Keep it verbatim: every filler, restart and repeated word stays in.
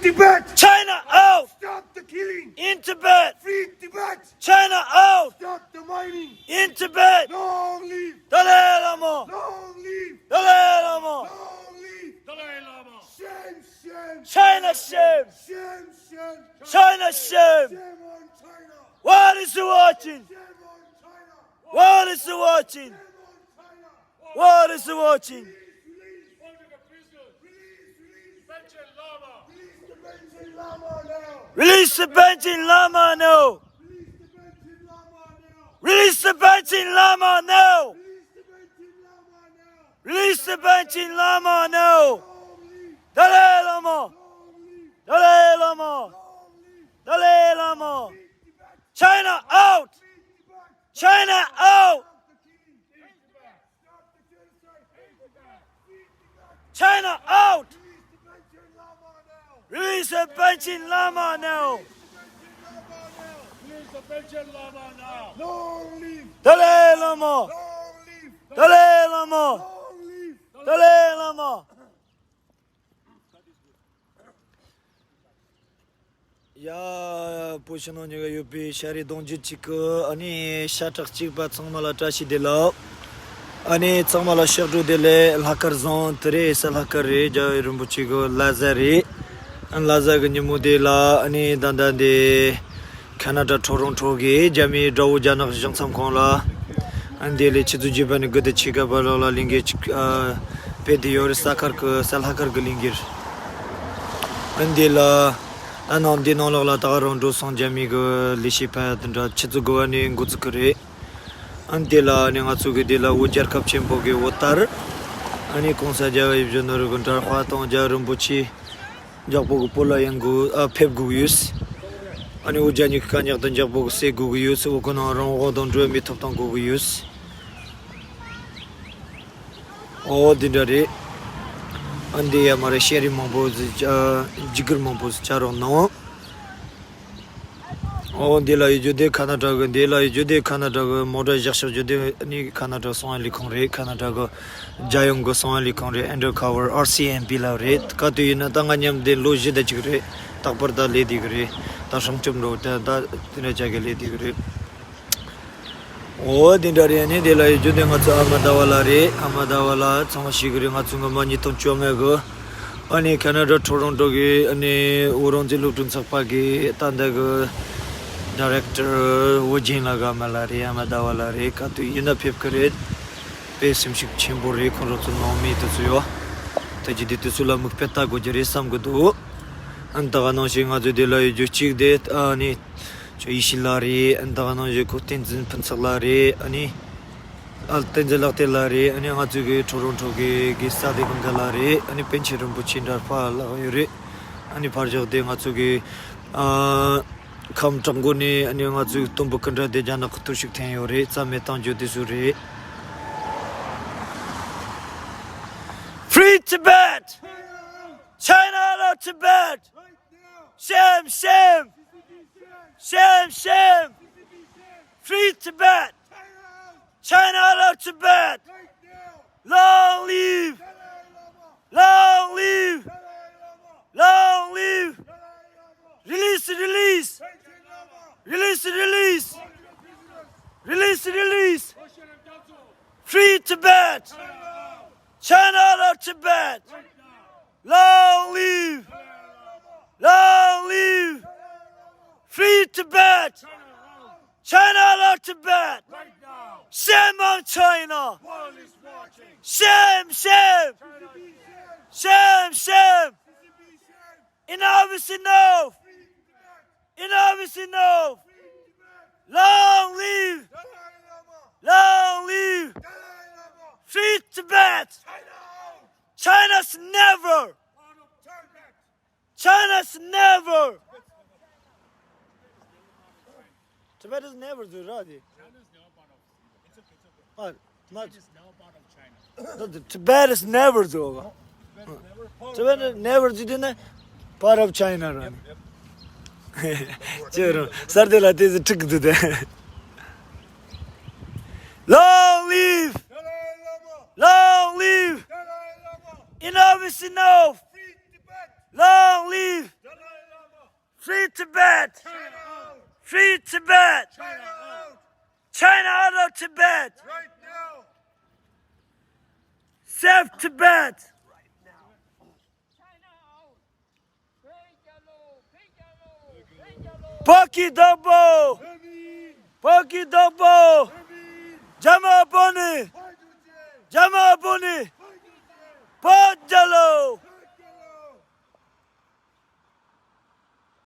Tibet! China out! Stop the killing! In Tibet! Free Tibet! China out! Stop the mining! In Tibet! Long live! Dalai Lama! Long live! Dalai Lama! Long live! Dalai Lama! Shame, shame! China shame! Shame, shame! China shame! Shame on China! World is watching! Shame on China! World is watching! Shame on China! World is watching! Release the Panchen Lama now! Release the Panchen Lama now! Release the Panchen Lama now! Dalai Lama! Dalai Lama! Dalai Lama! China out! China out! China out! Release the Panchen Lama now! Release the Panchen Lama now! Long live! Dalai Lama! Long live! Dalai Lama! Long live! Dalai Lama! ཡ། བོད་ཕྱི་ནང་གཉིས་ཀ་ཡོད་པའི་ཤ་རི་གདོང་རྒྱུད་གཅིག་གི་ཨ་ནི་ཤ་ཁྲག་གཅིག་པ་ཚང་མ་ལ་བཀྲ་ཤིས་བདེ་ལེགས། ཨ་ནི་ཚང་མ་ལ་ཕྱག་གྲུ་བདེ་ལེགས། ལྷག་དཀར་བཟང་དེ་རེད། ས་ལྷག་དཀར་རེད། རྒྱལ་བ་རིན་པོ་ཆེ་གི་ལྷ་ས་རེད། ཨ་ལྷ་ས་གི་ཉིན་མོ་དེ་ལ་ཨ་ནི་ད་ལྟ་འདི་ཁ་ན་ཌ་ཊོ་རོན་ཊོ་གི་རྒྱ་མིའི་དགྲ་བོ་རྒྱ་ནག་གཞུང་ཚབ་ཁང་ལ་ཨ་འདི་ལས་ཆུ་ཚོད་བརྒྱད་པ་ནས་དགུ་དང་ཕྱེད་ཀ་བར་ལོགས་ལ་ལས་འགུལ་ཅིག་ཨ་སྤེལ་བསྡད་ཡོད་རེད། ས་དཀར་གི་ས་ལྷག་དཀར་གི་ལས་འགུལ། ཨ་འདི་ལ་ཨ་ནང་འདི་ནང་ལོགས་ལ་ད་ག་རང་འགྲོ་སོང་རྒྱ་མི་གི་ལས་བྱེད་པ་དེ་འདྲ་ཆུ་ཚོད་དགུ་པ་ནས་འགོ་ཚུགས་ཀྱི་རེད། ཨ་འདི་ལ་ཨ་ནི་ང་ཚོ་གི་འདི་ལ་བོད་རྒྱལ་ཁབ་ཆེན་པོ་གི་བོད་དར། ཨ་ནི་གོང་ས་རྒྱལ་བ་ཡིད་བཞིན་ནོར་བུའི་གི་འདྲ་དཔར་དང་རྒྱལ་བ་རིན་པོ་ཆེ་མགྱོགས་པོ་གི་བོད་ལ་ཡོང་དགོས། ཨ་ཕེབས་དགོས་ཀྱི་ཡོད། ཨ་ནི་བོད་རྒྱ་གཉིས་ཀྱི་དཀའ་རྙོག་དེ་མགྱོགས་པོ་གི་སེལ་དགོས་ཀྱི་ཡོད། བོད་ཀྱི་ནང་རང་དབང་དང་འགྲོ་བའི་མིའི་ཐོབ་ཐང་དགོས་ཀྱི་ཡོད། ཨོ་འདི་འདྲ་རེད། ཨ་འདི་ཡ་མ་རེད། ཤེས་རིག་མང་པོ་ཟིག་ཨ་འཇིགས་སྐུལ་མང་པོ་ཟིག་བྱ་རོགས་གནང་། ཨོ་འདི་ལ་ཡོད་རྒྱུ་དེ་ཁ་ན་ཌ་གི་འདི་ལ་ཡོད་རྒྱུ་དེ་ཁ་ན་ཌ་གི་མོ་ཊ་བཞག་ཤག་རྒྱུ་དེ་ནི་ཁ་ན་ཌ་གསང་བའི་ལས་ཁུངས་རེད། ཁ་ན་ཌ་གི་རྒྱལ་ཡོངས་གི་གསང་བའི་ལས་ཁུངས་རེད། ཨན་ཌར་ཁ་ཝར་ཨར་སི་ཨེམ་པི་ལ་རེད། ག་དུས་ཡིན་ན་ད་ང་མཉམ་དེ་ལོ་བཞི་ད་ཅིག་རེད། རྟག་པར་ད་ལས་བསྡད་གི་རེད། ད་སྲུང་སྐྱོབ་འགྲོ་ད་ད་དེ་འདྲ་བྱ་གི་ལས་བསྡད་གི་རེད། འོ་དེ་འདྲ་རེད། ཨ་ནི་དེ་ལ་ཡོད་རྒྱུ་དེ་ང་ཚོ་ཨ་མ་ཟླ་བ་ལགས་རེད། ཨ་མ་ཟླ་བ་ལགས་ཚང་མ་ཤེས་གི་རེད། ང་ཚོ་སྔོན་མ་ཉིས་སྟོང་བཅོ་ལྔ་གི་ཨ་ནི་ཁ་ན་ཌ་ཊོ་རོན་ཊོ་གི་ཨ་ནི་བོད་རང་བཙན་སློབ་ཕྲུག་ཚོགས་པ་གི་ད་ལྟ་གི་ཌི་རེག་ཊར་ཨོ་རྒྱན་ལགས་གི་ཨ་མ་ལགས་རེད། ཨ་མ་ཟླ་བ་ལགས་རེད། ག་དུས་ཡིན་ན་ཕེབས་གི་རེད། དཔེ་སེམས་ཤུགས་ཆེན་པོ་རེད། ཁོང་རང་ཚོ་ནང་མི་དེ་ཚོ་ཡོད། ད་ཅི་དེ་དུས་ཚོད་ལ་མིག་དཔེ་ལྟ་དགོས་ཀྱི་རེད་བསམ་གི་འདུག་ཨ་ནི་ད་ག་ནང་བཞིན་ང་ཚོ་དེ་ལ་ཡོད་རྒྱུ་གཅིག་དེ་ཨ་ནི། ཅོ་ཡེ་ཤེས་ལགས་རེད། ཨ་ནི་ད་ག་ནང་བཞིན་ཁོ་བསྟན་འཛིན་ཕུན་ཚོགས་ལགས་རེད། ཨ་ནི་ཨ་བསྟན་འཛིན་ལགས་བསྟན་ལགས་རེད། ཨ་ནི་ང་ཚོའི་གི་ཊོ་རོན་ཊོ་གི་གི་ས་སྡེ་སྒང་ག་ལགས་རེད། ཨ་ནི་པཎ་ཆེན་རིན་པོ་ཆེ་འདྲ་པ་ལགས་ཡོད་རེད། ཨ་ནི་ཕར་ཕྱོགས་དེ་ང་ཚོ་གི་ཨ་ཁམས་བྲག་མགོ་ནས་ཨ་ནི་ང་ཚོའི་སྟོན་པའི་སྐུ་འདྲ་དེ་རྒྱ་ནག་གི་བརྟུལ་ཞུགས་འཐེན་ཡོད་རེད། རྩ་མེད་བཏང་རྒྱུ་དེ་ཚོ་རེད། Free Tibet! China out of Tibet! Shame, shame! Shame, shame! Free Tibet! China out of Tibet! Long live! Long live! Long live! Release, release! Release, release! Release, release! Free Tibet! China out of Tibet! Long live! Long live! Free Tibet! China out of Tibet! Shame on China! Shame, shame! Shame, shame! Enough is enough! Enough is enough! Long live! Long live! Free Tibet! China's never! China's never! Tibet is never the right. Ah, not the Tibet is never the. Tibet is never the, you know, part of China, right? Sir, sir, they like this trick to them. Long live! Long live! Enough is enough! Long live! Free Tibet! Free Tibet! China out of Tibet! Save Tibet! བོད་ཀྱི་བདག་པོ། བོད་ཀྱི་བདག་པོ། རྒྱ་དམར་པོ་ནི།